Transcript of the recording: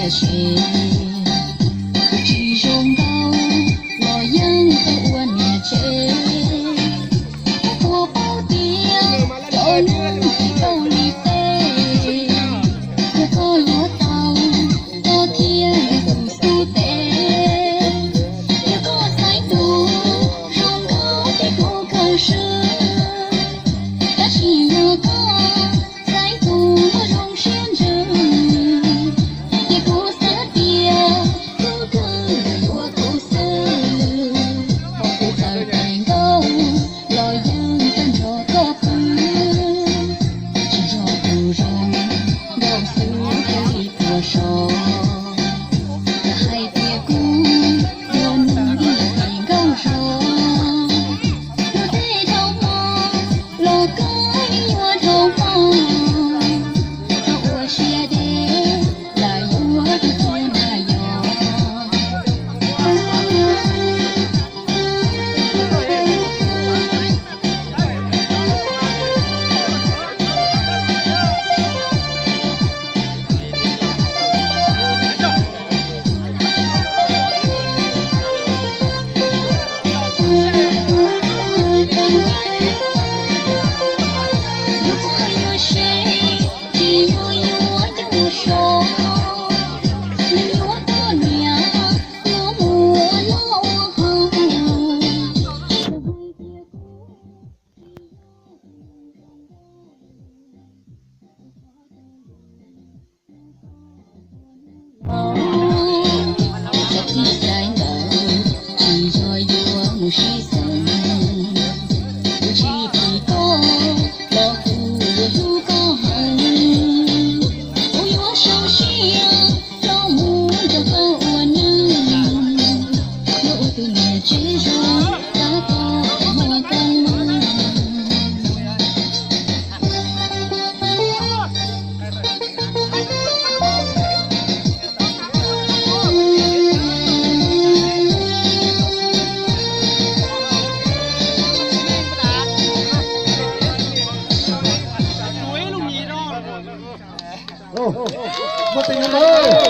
Tsis zoo nkauj los yeej tau ua niam tsev. Kuv paub tias cov neeg tsis tau li tej, yog koj yuav tau, koj thiaj li tus xub tes. Yog koj xaiv tus zoo nkauj ces kuv kawg swb, tab sis yog koj xaiv tus muaj zoo siab ntsws, ces kuv xav tias kuv kawg yuav kuv xwb. Kuv txawm tes nkauj los yeej tau nrog koj pw, tsis yog tus zoo nkauj xwb kawg li puas so. Yog hais tias kuv yog neeg ib yam nkauj zog, luag tej dhau hmo los koj yeej yuav dhau hmo. Txhob ua siab deb, lawv yuav tus twg na yog. Cov tib cai ntawd tsis yog yuav mus sib xeem, kuv tsis phim koj los kuv yuav hlub koj heev. Kuv yuav sau siab los mus nrog koj ua neej, yuav ua tus niam tsev zoo tab tom muaj koob meej. Muaj tes nyob ntawd.